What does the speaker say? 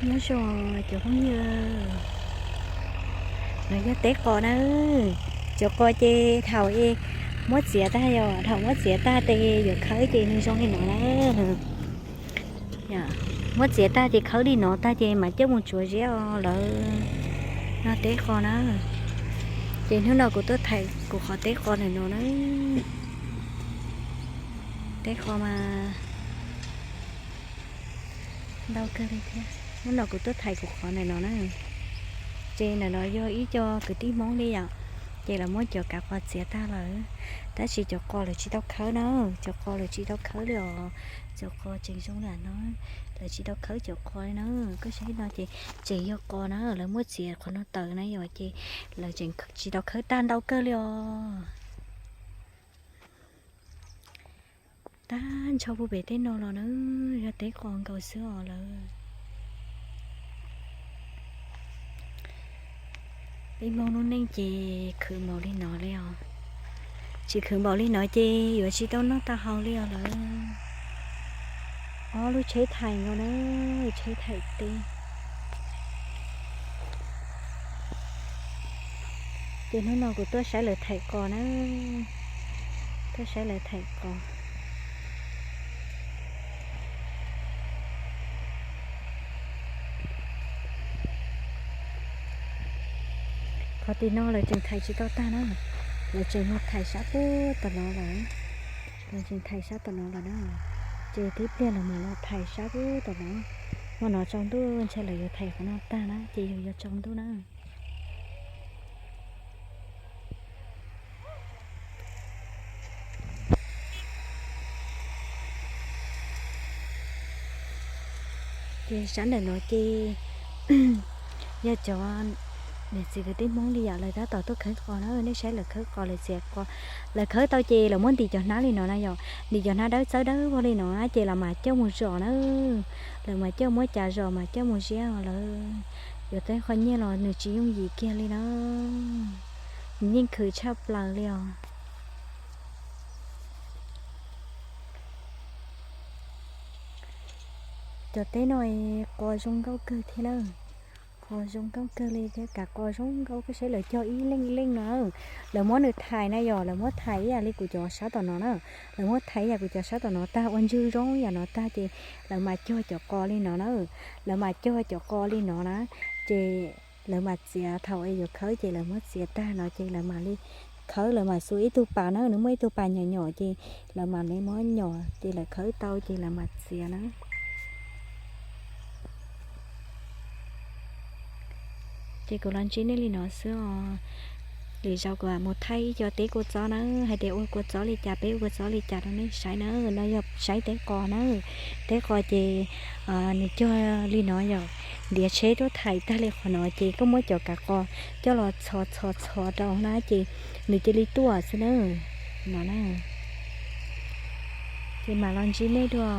Nyob zoo cov phooj ywg, no yog teb qos na. Cov qos ces thaum es muab txiav tag, yog thaum muab txiav tag ces yuav khawb ces nws zoo li no na. Muab txiav tag ces khawb li no tag ces mam coj mus tsuav ziab os lawv. No teb qos na. Ces hnub no kuv tuaj thaij kuv qhov teb qos ntawm no na. Teb qos mas ntau kawg li thiab. Hnub no kuv tuaj thaij kuv qhov ntawm no na. Ces ntawm no yog ib co kwv tij Hmoob li yom, ces lawv muab cov kav qos txiav tag lawm, tab sis cov qos lawv tsis tau khawb na. Cov qos lawv tsis tau khawb li os. Cov qos tseem zoo li no, lawv tsis tau khawb cov qos li na. Koj saib no ces tseem yog qos na, lawv muab txiav qhov no tawm na yom, ces lawv tseem tsis tau khawb tag, ntau kawg li os. Tag nrho puag pem tej no los na, yog teb qos nkaus xwb os lawv. Peb Hmoob lub neej ces khwv npaum li no li os. Tsis khwv npaum li no ces yuav tsis tau noj tau haus li os lawv. Ob lub tsheb thaij nkaus na, tsheb thaij teb. Ces hnub no kuv tuaj saib lawv thaij qos na, tuaj saib lawv thaij qos. Qhov tim no lawv tseem thaij tsis tau tag na, lawv tseem mus thaij sab puag tom no lawm. Lawv tseem thaij sab tom no lawm na, ces tib pliag lawv mam los thaij sab puag tom no. Hmo no tsaus ntuj ntshe lawv yuav thaij qhov no tag na ces yus yuav tsaus ntuj na. Ces sab ntawm no ces yog cov niam txiv kwv tij Hmoob li yom, lawv tab tom tuaj khawb qos na, nej saib lawv khawb qos lawv txiav qos. Lawv khawb tau ces lawv muab ntim cov hnab li no na yom, ntim cov hnab dawb txawb dawb vog li no ces lawv mam coj mus zom na. Lawv mam coj muab cav zom mam coj mus ziab os lawv. Yuav tau qhov nyiaj los nws tsis yooj yim kiag li na, nws yeej khwv tshaj plaws li os. Cov teb no qos zoo nkauj kawg thiab na. Qos zoo nkauj kawg li thiab, kav qos zoo nkauj kawg, saib lawv cog ib leej ib leej no. Lawv muab nws thaij na yom, lawv muab thaij ib yam li kuv cov sab tom no na. Lawv muab thaij ib yam kuv cov sab tom no tag, ua ntswg zoo yam no tag ces lawv mam cog cov qos li no na. Lawv mam cog cov qos li no na, ces lawv mam txiav, thaum es yuav khawb ces lawv muab txiav tag no ces lawv mam li khawb, lawv mam xuas ib tug pas na, nws muaj ib tug pas nyom nyom ces lawv mam li muab nyom ces lawv khawb tau ces lawv mam txiav na. Ces kuv los ntsib nej li no xwb os. Lwm zaus kuv mam mus thaij ib co teb kua txob na, hais tias ua kua txob li cas, peb ua kua txob li cas rau nej saib na. No yog saib teb qos na. Teb qos ces nws cog li no yom, ntiav tsheb tuaj thaij tag li qhov no ces koj muab cov kav qos coj los txhos txhos txhos rau na ces nws cia li tuaj xwb na. No na. Ces mam los ntsib nej dua.